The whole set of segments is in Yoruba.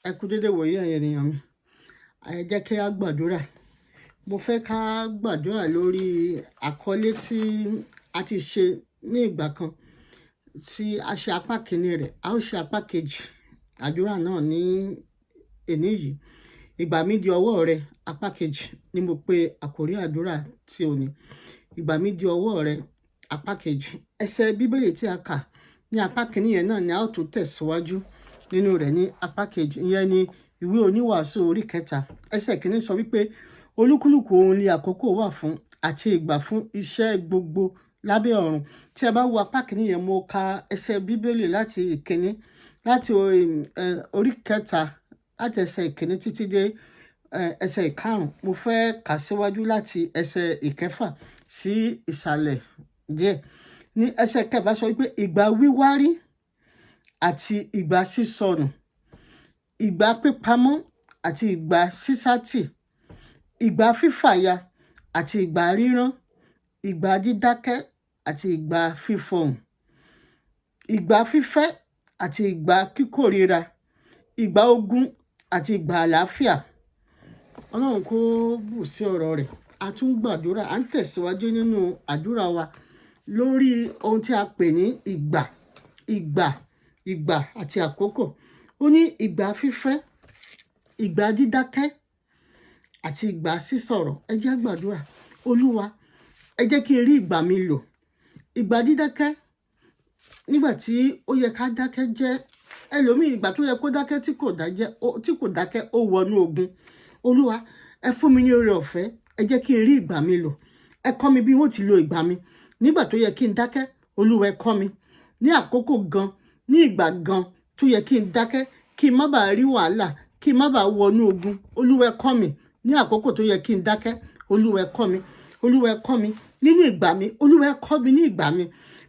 Ẹ kú dédé wòyí, ẹ̀yin ènìyàn mi. Ẹ jẹ́ kí á gbàdúrà. Mo fẹ́ ká gbàdúrà lórí àkọlé tí a ti ṣe ní ìgbà kan, tí a ṣe apá kìíní rẹ̀. A ó ṣe apá kejì àdúrà náà ní èní yìí. "Ìgbà mi di ọwọ́ rẹ, apá kejì" ni mo pe àkórí àdúrà tí òní. "Ìgbà mi di ọwọ́ rẹ, apá kejì." Ẹsẹ̀ Bíbélì tí a kà ní apá kìíní yẹn náà ni a ó tún tẹ̀síwájú nínú rẹ̀ ní apá kejì. Ìyẹn ni Ìwé Oníwàásù orí 3. Ẹsẹ̀ kìíní sọ wípé olúkúlùkù ohun ní àkókò wà fún, àti ìgbà fún iṣẹ́ gbogbo lábẹ́ ọ̀run. Tí ẹ bá wo apá kìíní yẹn, mo ka ẹsẹ̀ Bíbélì láti ìkíní, láti orí 3, láti ẹsẹ̀ ìkíní títí dé ẹsẹ̀ ìkarùn. Mo fẹ́ kà síwájú láti ẹsẹ̀ ìkẹfà sí ìsàlẹ̀ díẹ̀. Ní ẹsẹ̀ 6 sọ wípé ìgbà wíwárí àti ìgbà sísọnù, ìgbà pípamọ́ àti ìgbà sísátì, ìgbà fífàya àti ìgbà rírán, ìgbà dídákẹ́ àti ìgbà fífọhùn, ìgbà fífẹ́ àti ìgbà kíkórìíra, ìgbà ogun àti ìgbà àlàáfíà. Ọlọ́run kó bù sí ọ̀rọ̀ rẹ̀. A tún gbàdúrà, à ń tẹ̀síwájú nínú àdúrà wa lórí ohun tí a pè ní ìgbà, ìgbà, ìgbà àti àkókò. Ó ní ìgbà fífẹ́, ìgbà dídákẹ́ àti ìgbà sísọ̀rọ̀. Ẹ jẹ́ gbàdúrà. Olúwa, ẹ jẹ́ kí n rí ìgbà mi lò. Ìgbà dídákẹ́, nígbà tí ó yẹ ká dákẹ́ jẹ́. Ẹlòmíì, ìgbà tó yẹ kó dákẹ́ tí kò dákẹ́, ó wọnú ogun. Olúwa, ẹ fún mi ní oore ọ̀fẹ́, ẹ jẹ́ kí n rí ìgbà mi lò. Ẹ kọ́ mi bí wọ́n ti lo ìgbà mi. Nígbà tó yẹ kí n dákẹ́, Olúwa, ẹ kọ́ mi ní àkókò gan, ní ìgbà gan tó yẹ kí n dákẹ́, kí n má bàa rí wàhálà, kí n má bàa wọnú ogun. Olúwa, ẹ kọ́ mi ní àkókò tó yẹ kí n dákẹ́. Olúwa, ẹ kọ́ mi. Olúwa, ẹ kọ́ mi nínú ìgbà mi. Olúwa, ẹ kọ́ mi ní ìgbà mi.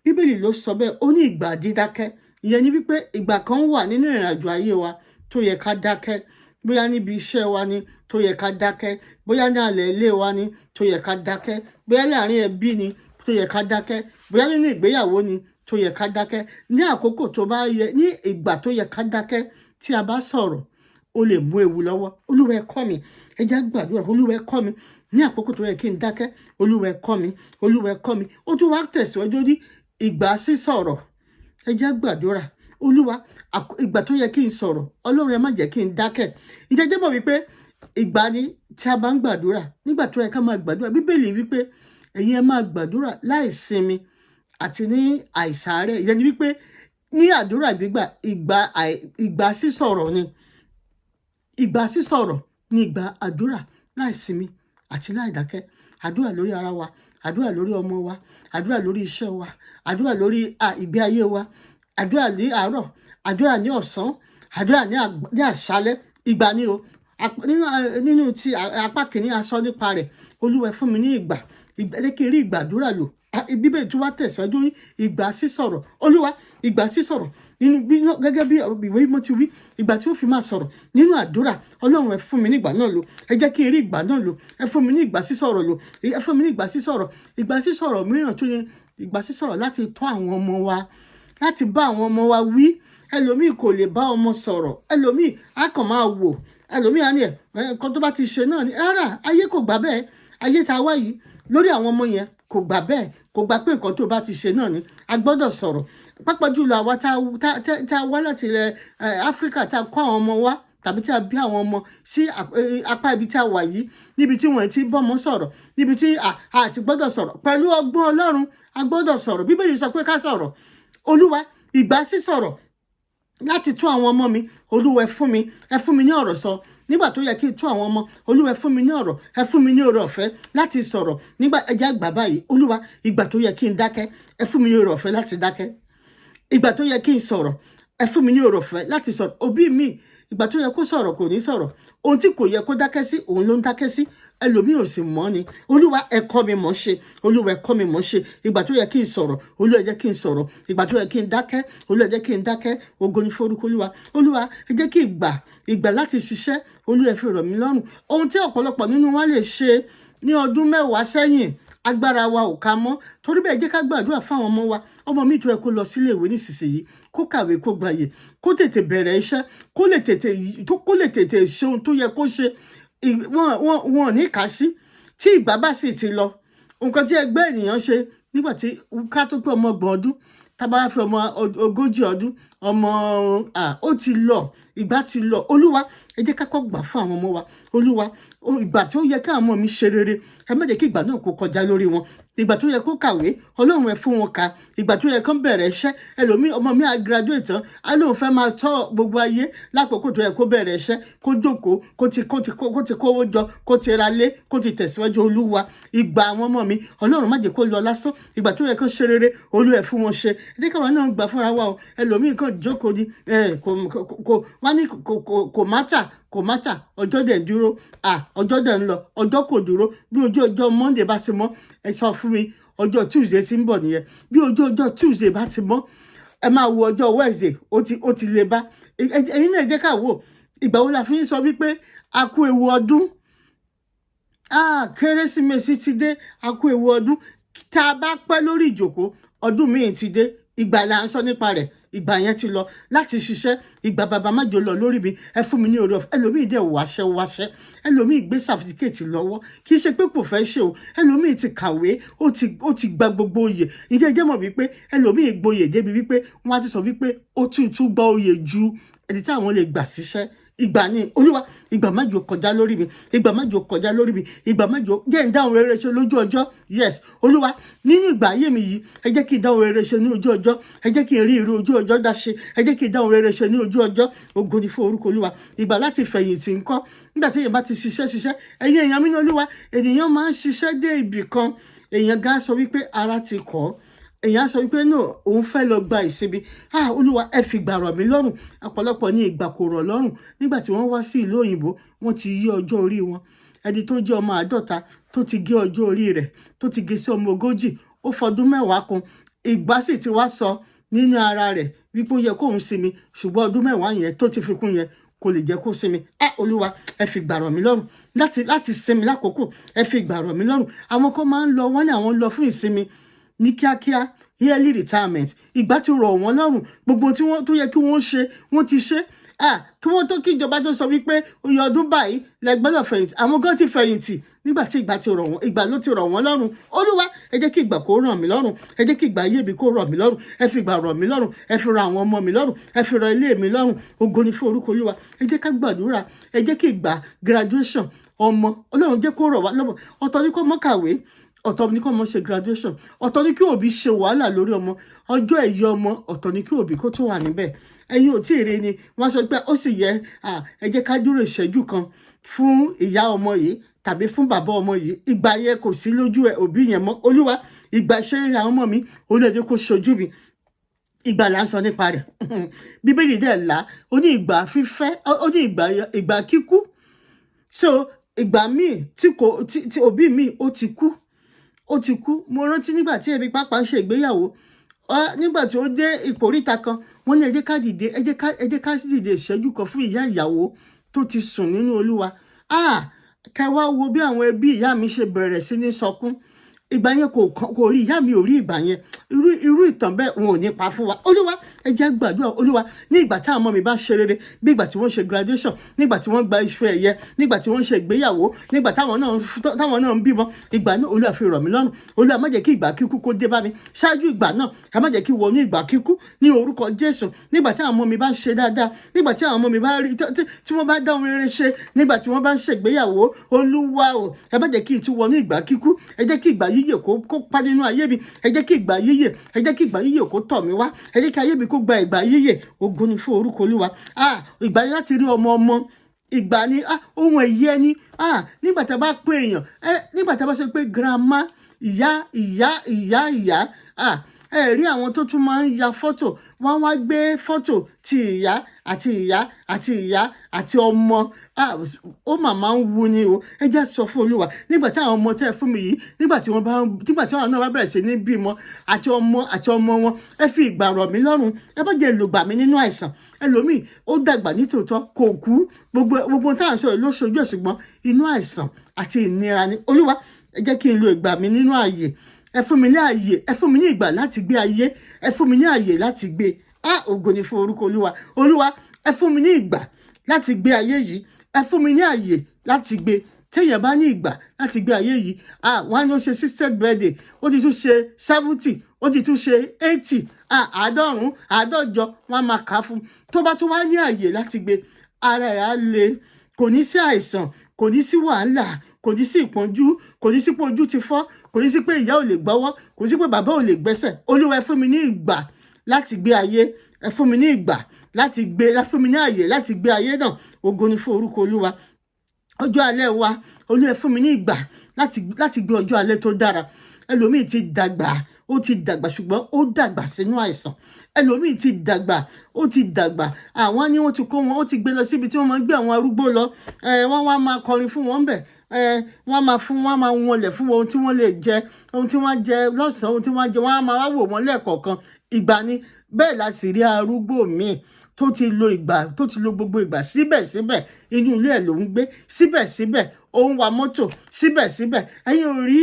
Bíbélì ló sọ bẹ́ẹ̀. Ó ní ìgbà dídákẹ́. Ìyẹn ni wípé ìgbà kan wà nínú ìrìnàjò ayé wa tó yẹ ká dákẹ́. Bóyá níbi iṣẹ́ wa ni tó yẹ ká dákẹ́, bóyá ní alẹ́ ilé wa ni tó yẹ ká dákẹ́, bóyá láàrin ẹbí ni tó yẹ ká dákẹ́, bóyá nínú ìgbéyàwó ni tó yẹ ká dákẹ́. Ní àkókò tó bá yẹ, ní ìgbà tó yẹ ká dákẹ́, tí a bá sọ̀rọ̀, ó lè mú ewu lọ́wọ́. Olúwa, ẹ kọ́ mi. Ẹ jẹ́ gbàdúrà. Olúwa, ẹ kọ́ mi ní àkókò tó yẹ kí n dákẹ́. Olúwa, ẹ kọ́ mi. Olúwa, ẹ kọ́ mi. Ó tún wá tẹ̀síwájú ní ìgbà sísọ̀rọ̀. Ẹ jẹ́ gbàdúrà. Olúwa, ìgbà tó yẹ kí n sọ̀rọ̀, Ọlọ́run, ẹ má jẹ́ kí n dákẹ́. Ǹjẹ́ jẹ́ mọ̀ wípé ìgbà ni tí a bá ń gbàdúrà, nígbà tó yẹ ká máa gbàdúrà? Bíbélì wípé ẹ̀yin ẹ máa gbàdúrà láì sinmi àti ní àìsàárẹ̀. Ìyẹn ni wípé ní àdúrà gbígbà, ìgbà sísọ̀rọ̀ ni. Ìgbà sísọ̀rọ̀ ni ìgbà àdúrà láì sinmi àti láì dákẹ́. Àdúrà lórí ara wa, àdúrà lórí ọmọ wa, àdúrà lórí iṣẹ́ wa, àdúrà lórí ìgbé ayé wa, àdúrà ní àárọ̀, àdúrà ní ọ̀sán, àdúrà ní àṣálẹ́. Ìgbà ni o. Nínú ti apá kìíní, a sọ nípa rẹ̀. Olúwa, fún mi ní ìgbà, ìgbà, jẹ́ kí n rí ìgbàdúrà lò. Bíbélì tí wàá tẹ̀síwájú ní ìgbà sísọ̀rọ̀. Olúwa, ìgbà sísọ̀rọ̀ nínú bí, gẹ́gẹ́ bí Ìwé Mímọ́ ti wí, ìgbà tí ó fi máa sọ̀rọ̀ nínú àdúrà, Ọlọ́run, ẹ fún mi ní ìgbà náà lò. Ẹ jẹ́ kí n rí ìgbà náà lò. Ẹ fún mi ní ìgbà sísọ̀rọ̀ lò. Ẹ fún mi ní ìgbà sísọ̀rọ̀. Ìgbà sísọ̀rọ̀ mìíràn tó yẹ, ìgbà sísọ̀rọ̀ láti tọ́ àwọn ọmọ wa, láti bá àwọn ọmọ wa wí. Ẹlòmíì kò lè bá ọmọ sọ̀rọ̀. Ẹlòmíì á kàn máa wò. Ẹlòmíì á ní ẹ nǹkan tó bá ti ṣe náà ni. Rárá, ayé kò gbà bẹ́ẹ̀. Ayé tá a wá yìí lórí àwọn ọmọ yẹn kò gbà bẹ́ẹ̀, kò gbà pé nǹkan tó bá ti ṣe náà ni. A gbọ́dọ̀ sọ̀rọ̀, pápá jùlọ àwa tá a wá láti ilẹ̀ Áfíríkà, tá a kó àwọn ọmọ wa tàbí tí a bí àwọn ọmọ sí apá ibi tí a wà yìí, níbi tí wọ́n ti bọ́mọ sọ̀rọ̀, níbi tí a ti gbọ́dọ̀ sọ̀rọ̀. Pẹ̀lú ọgbọ́n Ọlọ́run, a gbọ́dọ̀ sọ̀rọ̀. Bíbélì sọ pé ká sọ̀rọ̀. Olúwa, ìgbà sísọ̀rọ̀ láti tún àwọn ọmọ mi, Olúwa, ẹ fún mi. Ẹ fún mi ní ọ̀rọ̀ sọ nígbà tó yẹ kí n tún àwọn ọmọ. Olúwa, ẹ fún mi ní ọ̀rọ̀. Ẹ fún mi ní oore ọ̀fẹ́ láti sọ̀rọ̀ nígbà. Ẹ jẹ́ àgbà báyìí. Olúwa, ìgbà tó yẹ kí n dákẹ́, ẹ fún mi ní oore ọ̀fẹ́ láti dákẹ́. Ìgbà tó yẹ kí n sọ̀rọ̀, ẹ fún mi ní oore ọ̀fẹ́ láti sọ̀rọ̀. Òbí mi, ìgbà tó yẹ kó sọ̀rọ̀, kò ní sọ̀rọ̀. Ohun tí kò yẹ kó dákẹ́ sí, òun ló ń dákẹ́ sí. Ẹlòmíì ò sì mọ̀ ni. Olúwa, ẹ kọ́ mi mọ̀ ṣe. Olúwa, ẹ kọ́ mi mọ̀ ṣe. Ìgbà tó yẹ kí n sọ̀rọ̀, Olúwa, ẹ jẹ́ kí n sọ̀rọ̀. Ìgbà tó yẹ kí n dákẹ́, Olúwa, ẹ jẹ́ kí n dákẹ́. Ògo ni forúkọ Olúwa. Olúwa, ẹ jẹ́ kí ìgbà láti ṣiṣẹ́, Olúwa, ẹ fi rọ̀ mí lọ́rùn. Ohun tí ọ̀pọ̀lọpọ̀ nínú wa lè ṣe ní ọdún 10 sẹ́yìn, Agbára wa ò ká mọ́. Torí bẹ́ẹ̀, jẹ́ ká gbàdúrà fáwọn ọmọ wa. Ọmọ mi tó yẹ kó lọ sílé ìwé nísinsìnyí, kó kàwé, kó gbayè, kó tètè bẹ̀rẹ̀ iṣẹ́, kó lè tètè ṣe ohun tó yẹ kó ṣe, wọn ò ní kà á sí. Tí ìgbà bá sì ti lọ, nǹkan tí ẹgbẹ́ ènìyàn ṣe nígbà tí ká tó pé ọmọ 30 ọdún, tá bá fi ọmọ 40 ọdún, ọmọ ó ti lọ, ìgbà ti lọ. Olúwa, ẹ jẹ́ ká kọ́ gbà fún àwọn ọmọ wa. Olúwa, ìgbà tí ó yẹ kí àwọn ọmọ mi ṣe rere, ẹ má jẹ́ kí ìgbà náà kó kọjá lórí wọn. Ìgbà tó yẹ kó kàwé, Ọlọ́run, ẹ fún wọn ká. Ìgbà tó yẹ kó bẹ̀rẹ̀ iṣẹ́, ẹlòmíì, ọmọ mi á graduate tán, á lóun fẹ́ máa tọ́ gbogbo ayé lákòókò tó yẹ kó bẹ̀rẹ̀ iṣẹ́, kó jókòó, kó ti kówó jọ, kó ti ra lé, kó ti tẹ̀síwájú. Olúwa, ìgbà àwọn ọmọ mi, Ọlọ́run, má jẹ́ kó lọ lásán. Ìgbà tó yẹ kó ṣe rere, Olúwa, ẹ fún wọn ṣe. Ẹ jẹ́ káwọn náà gbà fúnra wa o. Ẹlòmíì kan jókòó ni kò wá ní kò matter, kò matter. Ọjọ́ dẹ̀ ń dúró, ọjọ́ dẹ̀ ń lọ, ọjọ́ kò dúró. Bí ojú ọjọ́ Monday bá ti mọ́, ẹ sọ fún mi, ọjọ́ Tuesday ti ń bọ̀ nìyẹn. Bí ojú ọjọ́ Tuesday bá ti mọ́, ẹ máa wo ọjọ́ Wednesday, ó ti lè bá. Ẹ̀yin náà, jẹ́ ká wò, ìgbà wo la fi ń sọ wípé a kú ewu ọdún? Kérésìmesì ti dé, a kú ewu ọdún. Tá a bá pẹ́ lórí ìjòkó, ọdún míì ti dé. Ìgbà là ń sọ nípa rẹ̀, ìgbà yẹn ti lọ láti ṣiṣẹ́. Ìgbà bàbá má jò lọ lórí mi, ẹ fún mi ní oore ọ̀fẹ́. Ẹlòmíì dẹ̀ wáṣẹ́ wáṣẹ́, ẹlòmíì gbé certificate lọ́wọ́, kì í ṣe pé kò fẹ́ ṣe o. Ẹlòmíì ti kàwé, ó ti gba gbogbo oyè. Ìdí ẹjẹ́ mọ̀ wípé ẹlòmíì gboyè débi wípé wọ́n á ti sọ wípé ó tún tún gba oyè ju ẹni tí àwọn lè gbà síṣẹ́. Ìgbà ni, Olúwa, ìgbà má jò kọjá lórí mi, ìgbà má jò kọjá lórí mi, ìgbà má jò jẹ́ ń dáhùn rere ṣe lójú ọjọ́. Yes, Olúwa, nínú ìgbà ayé mi yìí, ẹ jẹ́ kí n dáhùn rere ṣe ní ojú ọjọ́. Ẹ jẹ́ kí n rí irú ojú ọjọ́ dá ṣe. Ẹ jẹ́ kí n dáhùn rere ṣe ní ojú ọjọ́. Ògo ni fún orúkọ Olúwa. Ìgbà láti fẹ̀yìntì ńkọ́? Nígbà tí èèyàn bá ti ṣiṣẹ́ ṣiṣẹ́, ẹ̀yin èèyàn mi ní Olúwa, ènìyàn máa ń ṣiṣẹ́ dé ibì kan, èèyàn gan sọ wípé ara ti kọ́, èèyàn sọ wípé no, òun fẹ́ lọ gba ìsinmi. Olúwa, ẹ fi ìgbà rọ̀ mí lọ́rùn. Ọ̀pọ̀lọpọ̀ ní ìgbà kò rọ̀ lọ́rùn. Nígbà tí wọ́n wá sí ìlú òyìnbó, wọ́n ti yí ọjọ́ orí wọn. Ẹni tó jẹ́ ọmọ 50 tó ti gé ọjọ́ orí rẹ̀, tó ti gé sí ọmọ 40, ó fọdún 10 kún. Ìgbà sì ti wá sọ nínú ara rẹ̀ wípé ó yẹ kóun sinmi, ṣùgbọ́n ọdún 10 yẹn tó ti fi kún yẹn kò lè jẹ́ kó sinmi. Ẹ Olúwa, ẹ fi ìgbà rọ̀ mí lọ́rùn láti sinmi lákòókò. Ẹ fi ìgbà rọ̀ mí lọ́rùn. Àwọn kan máa ń lọ, wọ́n ní àwọn lọ fún ìsinmi ní kíákíá, early retirement. Ìgbà tí rọ̀ wọ́n lọ́rùn, gbogbo tí wọ́n tó yẹ kí wọ́n ṣe, wọ́n ti ṣe. Kí wọ́n tó, kí ìjọba tó sọ wípé oyè ọdún báyìí lẹ gbọ́dọ̀ fẹ̀yìntì, àwọn gan ti fẹ̀yìntì nígbà tí ìgbà ti rọ̀ wọ́n. Ìgbà ló ti rọ̀ wọ́n lọ́rùn. Olúwa, ẹ jẹ́ kí ìgbà kó rọ̀ mí lọ́rùn. Ẹ jẹ́ kí ìgbà ayé mi kó rọ̀ mí lọ́rùn. Ẹ fi ìgbà rọ̀ mí lọ́rùn. Ẹ fi rọ̀ àwọn ọmọ mi lọ́rùn. Ẹ fi rọ̀ ilé mi lọ́rùn. Ògo ni fún orúkọ Olúwa. Ẹ jẹ́ ká gbàdúrà. Ẹ jẹ́ kí ìgbà graduation ọmọ, Ọlọ́run jẹ́ kó rọ̀ wá lọ́mọ. Ọ̀tọ̀ ní kó mọ́ kàwé, ọ̀tọ̀ ní kí ọmọ ṣe graduation, ọ̀tọ̀ ní kí òbí ṣe wàhálà lórí ọmọ. Ọjọ́ ẹ̀yẹ ọmọ, ọ̀tọ̀ ní kí òbí kó tó wà níbẹ̀. Ẹ̀yin ò tí ì rí ni wọ́n sọ pé ó sì yẹ. Ẹ jẹ́ ká dúró ìṣẹ́jú kan fún ìyá ọmọ yìí tàbí fún bàbá ọmọ yìí. Ìgbà yẹn kò sí lójú ẹ òbí yẹn mọ́. Olúwa, ìgbà ṣe ń ra ọmọ mi, Olúwa, jẹ́ kó ṣojú mi. Ìgbà là ń sọ nípa rẹ̀. Bíbélì dẹ̀ là, ó ní ìgbà fífẹ́, ó ní ìgbà kíkú. So ìgbà míì tí kò tí òbí mi ó ti kú, ó ti kú. Mo rántí nígbà tí èmi pàápàá ń ṣe ìgbéyàwó, nígbà tí ó dé ìkóríta kan, wọ́n ní ẹ jẹ́ ká dìde, ẹ jẹ́ ká dìde ìṣẹ́jú kan fún ìyá ìyàwó tó ti sùn nínú Olúwa. Kẹ wá wo bí àwọn ẹbí ìyá mi ṣe bẹ̀rẹ̀ sí ní sọkún. Ìgbà yẹn kò rí ìyá mi, ò rí ìgbà yẹn. Irú ìtàn bẹ́ẹ̀ wọn ò ní pa fún wa. Olúwa, ẹ jẹ́ gbàdúrà. Olúwa, ní ìgbà táwọn ọmọ mi bá ṣe rere, bí ìgbà tí wọ́n ṣe graduation, nígbà tí wọ́n gba ife ẹ̀yẹ, nígbà tí wọ́n ṣe ìgbéyàwó, nígbà táwọn náà ń bímọ, ìgbà náà, Olúwa, fi rọ̀ mí lọ́rùn. Olúwa, má jẹ́ kí ìgbà kíkú kó dé bá mi ṣáájú ìgbà náà. Ẹ má jẹ́ kí wọnú ìgbà kíkú ní orúkọ Jésù. Nígbà tí àwọn ọmọ mi bá ṣe dáadáa, nígbà tí àwọn ọmọ mi bá rí tí wọ́n bá dáhùn rere ṣe, nígbà tí wọ́n bá ń ṣègbéyàwó, Olúwa o, ẹ má jẹ́ kí n tún wọnú ìgbà kíkú. Ẹ jẹ́ kí ìgbà yíyè kó pa nínú ayé mi. Ẹ jẹ́ kí ìgbà yíyè, ẹ jẹ́ kí ìgbà yíyè kó tọ̀ mí wá. Ẹ jẹ́ kí ayé mi kó gba ìgbà yíyè. Ògo ni fún orúkọ Olúwa. Ìgbà yẹn láti rí ọmọ ọmọ, ìgbà ni ohun ẹ̀yẹ ni. Nígbà tá a bá pè èèyàn ẹ, nígbà tá a bá sọ pé grandma, ìyá, ìyá, ìyá, ìyá, ẹ rí àwọn tó tún máa ń ya fọ́tò, wọ́n wá gbé fọ́tò ti ìyá àti ìyá àti ìyá àti ọmọ. Ó mà máa ń wu ni o. Ẹ jẹ́ sọ fún Olúwa, nígbà tí àwọn ọmọ tẹ́ ẹ fún mi yìí, nígbà tí àwọn náà bá bẹ̀rẹ̀ sí ní bímọ, àti ọmọ àti ọmọ wọn, ẹ fi ìgbà rọ̀ mí lọ́rùn. Ẹ bá jẹ́ lògbà mi nínú àìsàn. Ẹlòmíì ó dàgbà nítòótọ́, kò kú. Gbogbo tá à ń sọ yìí ló ṣojú ẹ̀, ṣùgbọ́n inú àìsàn àti ìnira ni. Olúwa, Ẹ jẹ́ kí n lo ìgbà mi nínú ààyè. Ẹ fún mi ní ààyè, ẹ fún mi ní ìgbà láti gbé ayé, ẹ fún mi ní ààyè láti gbé. Á, ògo ni fún orúkọ Olúwa. Olúwa, ẹ fún mi ní ìgbà láti gbé ayé yìí, ẹ fún mi ní ààyè láti gbé. Téèyàn bá ní ìgbà láti gbé ayé yìí, ah, wọn á ní ó ṣe 60th birthday, ó ti tún ṣe 70, ó ti tún ṣe 80, ah, 90, 150, wọn á máa kà á fún. Tó bá tún wá ní ààyè láti gbé, ara ẹ̀ á le, kò ní sí àìsàn, kò ní sí wàhálà, kò ní sí ìpọ́njú, kò ní sí pé ojú ti fọ́, kò ní sí pé ìyá ò lè gbọ́wọ́, kò ní sí pé bàbá ò lè gbẹ́sẹ̀. Olúwa, ẹ fún mi ní ìgbà láti gbé ayé, ẹ fún mi ní ìgbà láti gbé, ẹ fún mi ní àyè láti gbé ayé náà. Ògo ni fún orúkọ Olúwa. Ọjọ́ alẹ́ wa, Olúwa, ẹ fún mi ní ìgbà láti gbé ọjọ́ alẹ́ tó dára. Ẹlòmíì ti dàgbà, ó ti dàgbà, ṣùgbọ́n ó dàgbà sínú àìsàn. Ẹlòmíì ti dàgbà, ó ti dàgbà, àwọn ni wọ́n ti kó wọn, ó ti gbé lọ síbi tí wọ́n máa ń gbé àwọn arúgbó lọ. Wọ́n wá máa kọrin fún wọn bẹ̀, wọ́n máa fún, wọ́n máa wọnlẹ̀ fún wọn ohun tí wọ́n lè jẹ, ohun tí wọ́n jẹ lọ́sàn-án, ohun tí wọ́n jẹ. Wọ́n á máa wá wò wọ́n lẹ́ẹ̀kọ̀ọ̀kan. Ìgbà ni bẹ́ẹ̀ la sì rí arúgbó míì tó ti lo ìgbà, tó ti lo gbogbo ìgbà, síbẹ̀síbẹ̀ inú ilé ẹ̀ ló ń gbé, síbẹ̀síbẹ̀ ó ń wa mọ́tò, síbẹ̀síbẹ̀. Ẹ̀yin ò rí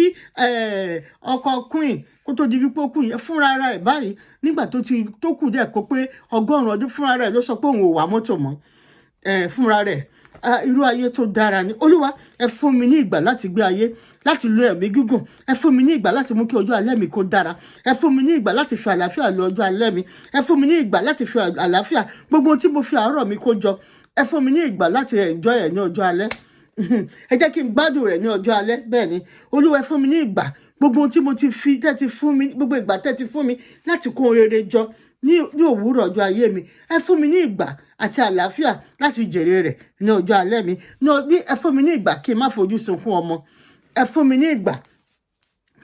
ọkọ queen kó tó di wípé ó kù yẹn fúnra ara ẹ̀ báyìí, nígbà tó ti tó kù díẹ̀ kó pé 100 ọdún, fúnra rẹ̀ ló sọ pé òun ò wa mọ́tò mọ́ fúnra rẹ̀. Irú ayé tó dára ni. Olúwa, ẹ fún mi ní ìgbà láti gbé ayé, láti lo ẹ̀mí gígùn. Ẹ fún mi ní ìgbà láti mú kí ọjọ́ alẹ́ mi kó dára. Ẹ fún mi ní ìgbà láti fi àlàáfíà lo ọjọ́ alẹ́ mi. Ẹ fún mi ní ìgbà láti fi àlàáfíà gbogbo ohun tí mo fi àárọ̀ mi kó jọ. Ẹ fún mi ní ìgbà láti enjoy ẹ̀ ní ọjọ́ alẹ́. Ẹ jẹ́ kí n gbádùn rẹ̀ ní ọjọ́ alẹ́. Bẹ́ẹ̀ ni, Olúwa, ẹ fún mi ní ìgbà. Gbogbo ohun tí mo ti fi tẹ́ ti fún mi, gbogbo ìgbà tẹ́ ti fún mi láti kó ohun rere jọ ní òwúrọ̀ ọjọ́ ayé mi, ẹ fún mi ní ìgbà àti àlàáfíà láti jèrè rẹ̀ ní ọjọ́ alẹ́ mi. Ní ẹ fún mi ní ìgbà kí n má fojú sunkún ọmọ. Ẹ fún mi ní ìgbà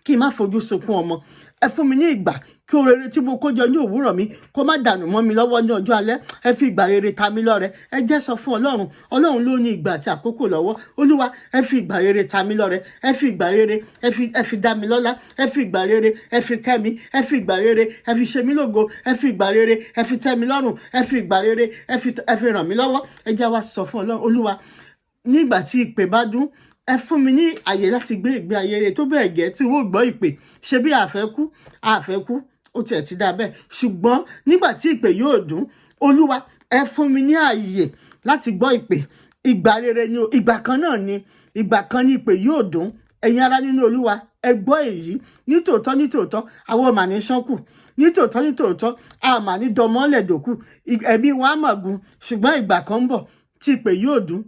kí n má fojú sunkún ọmọ. Ẹ fún mi ní ìgbà kí ohun rere tí mo kó jọ ní òwúrọ̀ mi kó má dànù mọ́ mi lọ́wọ́ ní ọjọ́ alẹ́. Ẹ fi ìgbà rere ta mí lọ́rẹ. Ẹ jẹ́ sọ fún Ọlọ́run. Ọlọ́run ló ní ìgbà àti àkókò lọ́wọ́. Olúwa, ẹ fi ìgbà rere ta mí lọ́rẹ. Ẹ fi ìgbà rere ẹ fi dá mi lọ́lá. Ẹ fi ìgbà rere ẹ fi kẹ́ mi. Ẹ fi ìgbà rere ẹ fi ṣe mí lógo. Ẹ fi ìgbà rere ẹ fi tẹ́ mi lọ́rùn. Ẹ fi ìgbà rere ẹ fi ràn mí lọ́wọ́. Ẹ jẹ́ wá sọ fún Ọlọ́run. Olúwa, nígbà tí ìpè bá dún, ẹ fún mi ní àyè láti gbé ìgbé ayé rere tó bẹ́ẹ̀ gẹ́ tí wọ́n gbọ́ ìpè. Ṣe bí àfẹ́kú àfẹ́kú, ó tiẹ̀ ti dá bẹ́ẹ̀, ṣùgbọ́n nígbà tí ìpè yóò dún, Olúwa, ẹ fún mi ní àyè láti gbọ́ ìpè. Ìgbà rere ni o. Ìgbà kan náà ni, ìgbà kan ní ìpè yóò dún. Ẹ̀yin ará nínú Olúwa, ẹ gbọ́ èyí. Nítòótọ́ nítòótọ́, àwọn ò mà ní ṣánkù. Nítòótọ́ nítòótọ́, a mà ní dọmọ́lẹ̀ dòkú. Ẹ̀mí wa mà gùn, ṣùgbọ́n ìgbà kan ń bọ̀ tí ìpè yóò dún.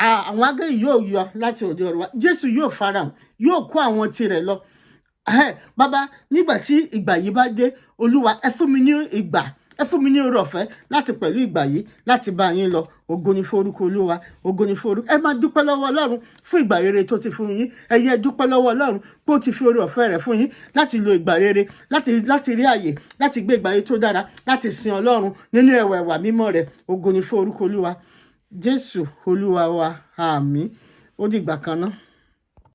Àwọn áńgẹ́lì yóò yọ láti òde ọ̀run wá. Jésù yóò farahàn, yóò kó àwọn tirẹ̀ lọ. Bàbá, nígbà tí ìgbà yìí bá dé, Olúwa, ẹ fún mi ní ìgbà, ẹ fún mi ní oore ọ̀fẹ́ láti pẹ̀lú ìgbà yìí láti bá yín lọ. Ògo ni fún orúkọ Olúwa. Ògo ni fún orúkọ. Ẹ máa dúpẹ́ lọ́wọ́ Ọlọ́run fún ìgbà rere tó ti fún yín. Ẹ yẹ dúpẹ́ lọ́wọ́ Ọlọ́run pé ó ti fi oore ọ̀fẹ́ rẹ̀ fún yín láti lo ìgbà rere, láti rí àyè láti gbé ìgbà yìí tó dára, láti sin Ọlọ́run nínú ẹwà ẹwà mímọ́ rẹ̀. Ògo ni fún orúkọ Olúwa. Jésù Olúwa wa, àmín. Ó dìgbà kan náà.